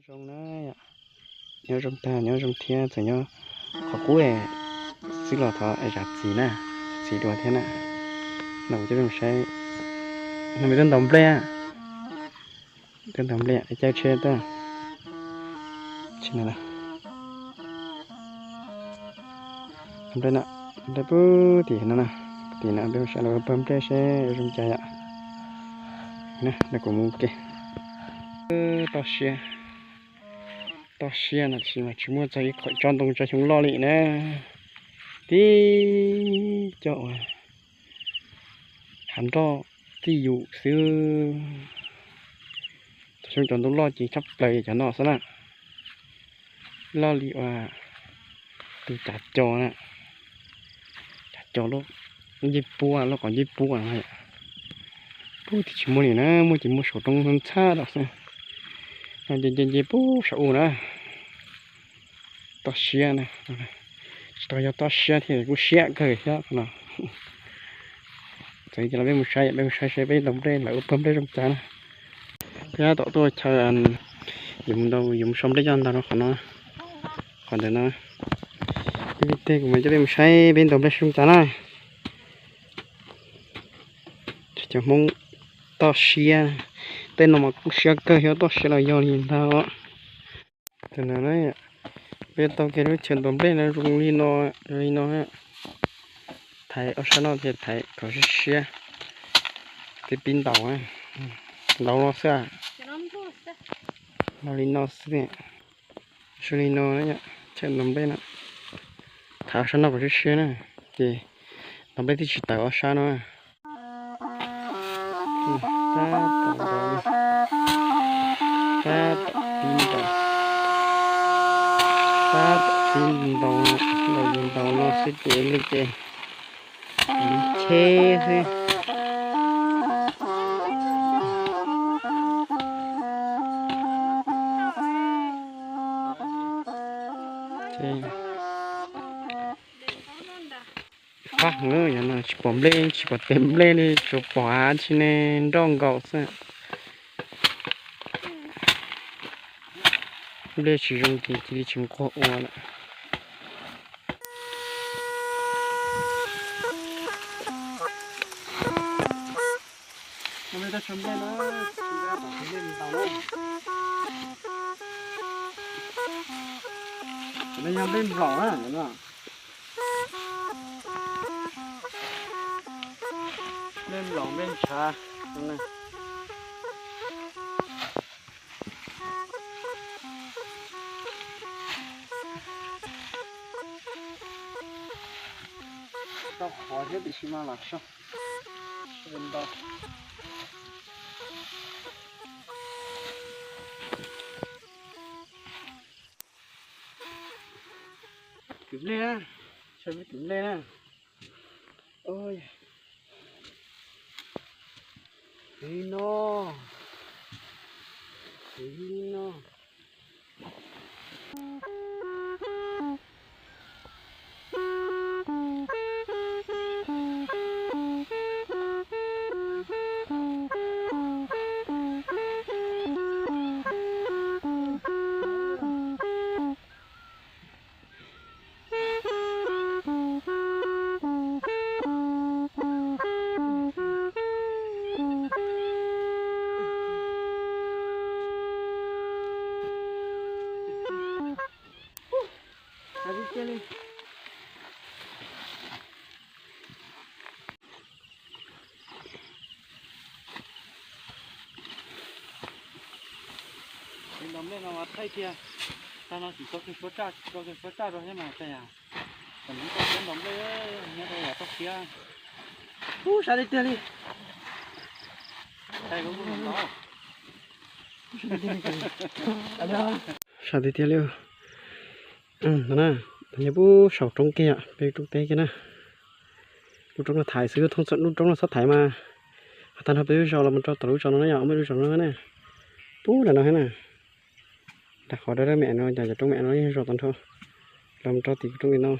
Zoo na, nyob zoo tag, nyob zoo thiab, txawm nyob qhov qub xwb los thov zam txim na, txim dua thiab na. No kuv coj peb mus saib, no me tuaj ntaus nplej, tuaj ntaus nplej, caij tsheb tuaj. Nplej no, nplej puag tim no na, tim no peb mus saib lawv pawg nplej seb zoo cas yom. Kuv mus ke. Toj siab, toj siab no tiam sis mas tsis muaj txog ib qhov tsob ntoo tsob xyoob loj li na. Tib co uas hav nroj txij yus xwb. Cov xyoob cov ntoo loj ces tshaj plaws cov no xwb na. Loj li uas tus cav co na, cav co lub ncej puab, lub qhov ncej puab no. Puag tim tsis muaj li na, muaj ces muaj saum roob ntxhab lawm xwb. Nce nce nce puag saum u na. Toj siab na, tsis tau yog toj siab thiab, kuj siab kawg thiab no. Txawm li cas los peb mus saib, peb mus saib seb peb ntaus nplej lawv ua pawg nplej zoo cas na. Peb tab tom tuaj chaw yuav mus ntaus, yuav mus sau nplej coj ntag no, qhov no, qhov ntawm no. Ib pliag tej kuv mam coj peb mus saib peb ntaus nplej zoo cas na. Cov Hmoob toj siab, tej no mas kuj siab kawg thiab, toj siab los yog li ntag. Tam sim no peb tau kiag lub chaw ntaus nplej no zoo li no, zoo li no. Thaiv ob sab no thiab, thaiv kom siab siab, thiaj pib ntaus. Ntaus no xwb, ntaus li no xwb. Zoo li no, chaw ntaus nplej no, thaiv ob sab no kom siab siab na, ces ntaus nplej thiaj tsis tawm ob sab no. Tab tom ntaus, tab tom pib ntaus, tab tom pib ntaus, ntaus li ntaus no xwb ces li ces cheb xwb. Fab heev, yog no tsis pom nplej, tsis pom tes nplej li, tsuas pom av tsi ne, nroj nkaus xwb. Nplej tsis zoo ces cia li tsis nquag ua lawm. Nplej ntaus, nplej nplaum na. Nplej nplaum nplej ntshav. Tau qhuav thiab tiam sis mas lam sau ntau. Kwv nplej na, sau kwv nplej na. Kwv li no, kwv li no. Ntaus nplej no mas thaij tiag, tag no tsis tau kiag suab tsaj, tsis tau kiag suab tsaj rau thiab mas tag yam. Tam no tau suab ntaus nplej, nyob rau yam toj siab. Ub, sab tiag tiag li. Thaij kuv kuj ntaus. Sab tiag tiag li. No na, nyob puag saum roob kiag, peb roob teb kiag na. Lub roob no thaiv xwb, thoob lub roob no txhob thaiv mas. Has tag nrho peb lub zos los mus rau tom lub zos no na yom, muaj lub zos no na. Puag nram no thiab na. Nram qhov dawb dawb me no, cov roob me no yog zos tag nrho. Los mus rau tim roob no.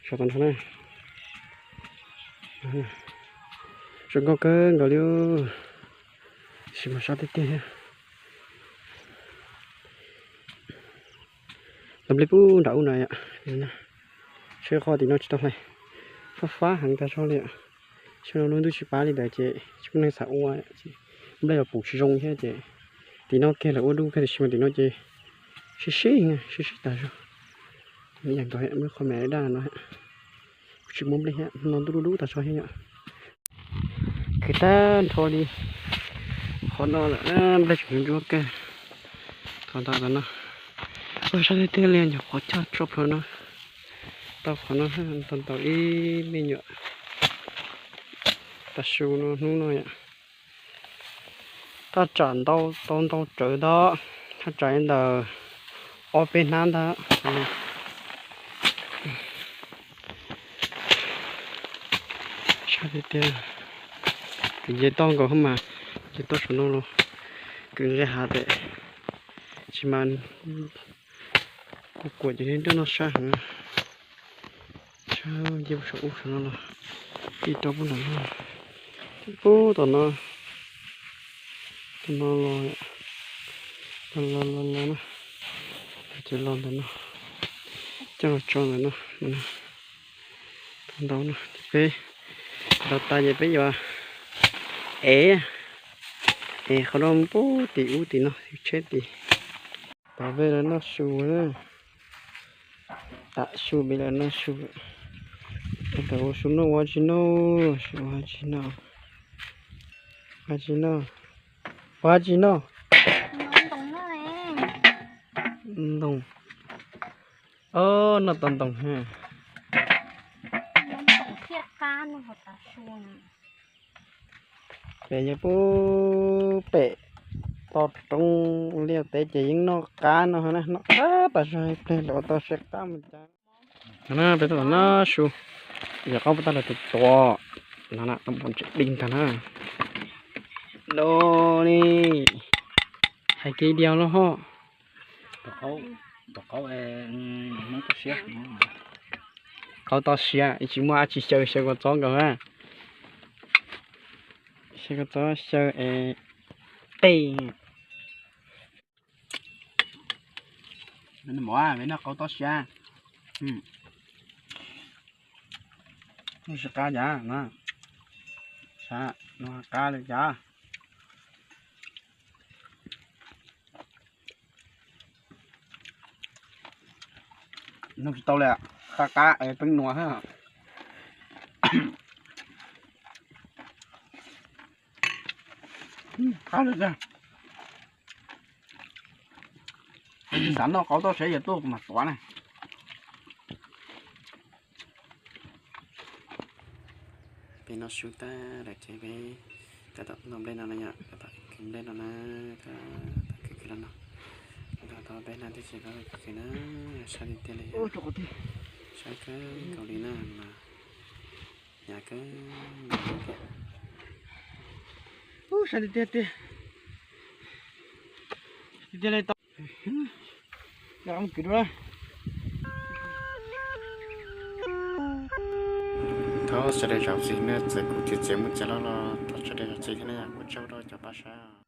Zos tag nrho na. Zoo nkauj kawg nkaus li, tab sis mas sab tiag tiag thiab. Tau nplej puag nram ub no yom, sab qhov tim no tsis tau hlais, fab fab heev tag zog li. Sab no lub ntuj tsis pab li ntawd ces tsis muaj neeg xav ua, nplej los pum tsis zoo thiab ces tim no kiag lawv ua dub kiag tiam sis mas tim no ces sib sib, sib sib tag zog. Ib yam nkaus muaj qhov me daj no, kuj tsis muaj nplej thiab, no ntuj dub dub tag zog thiab yom. Kwv tag nrho li qhov no lawm, nplej tseem ntsuab kawg. Tau ntau tom no, sab tiag tiag li nyuam qhuav cog tso plhuav no. Tau qhov no tau ntau ib me nyuam tav su no hnub no yom. Thaj tsam ntau tau ntau tsawv ntag, thaj tsam li ntawm ob peb hnab ntag. Sab tiag tiag, kwv nce toj nkaus mas, nce toj saum no los kwv nqe hav tes, tsis mas kuv kuam ces nroj no sab heev. Sab nce saum ub saum no los, ib rau puag nram no, puag tom no, tom no los, los los los na, ces los ntawm no, coj los tso ntawm no. Tau ntau no ces peb los tas ces peb yuav ev, ev qhov no puag tim ub tim no, tsheb tim. Pab peb los noj su na, tam su peb los noj su. Ua su noj ua tsis noj, su ua tsis noj, ua tsis noj, ua tsis noj. Ntoo, noj tau ntoo ha. Pem yog puag pem toj roob liaj teb ces yeej noj qab no na, noj qab tas zog, pleg los tau siab qab mus cas. No na peb tau noj su, yog qaub puag ta lawm tus tuav no na, tau npoo tseem dij ntag na. Los li, hais kiag diav los ho. Qaub tau siav, tsis muaj dab tsi xyaw, xyaw kua txob nkaus ha. Xyaw kua txob xyaw es qej. Mov, peb noj qaub tau siav. Noj tsis qab cas, noj qab li cas. Noj tsis tau li, qab qab es peeb nuav thiab. Qab li cas. Xav noj qaub tau siav yog tuaj kuv mam tuav na. Peb noj su tag lawm ces peb tab tom noj nplej no na yom, tab tom khwv nplej no na, tab tom khwv khwv los no. Tab tom peb noj tib si tab tom khwv khwv na, sab tiag tiag li, sab kawg nkaus li na mas, hnyav kawg nkaus li tiag. Ub, sab tiag tiag tiag. Tiag tiag li tau. Thov sawv daws zam txim na, txawm kuv txiav txiav mus txiav los los thov sawv daws zam txim thiab na, ua tsaug rau cov pab saib.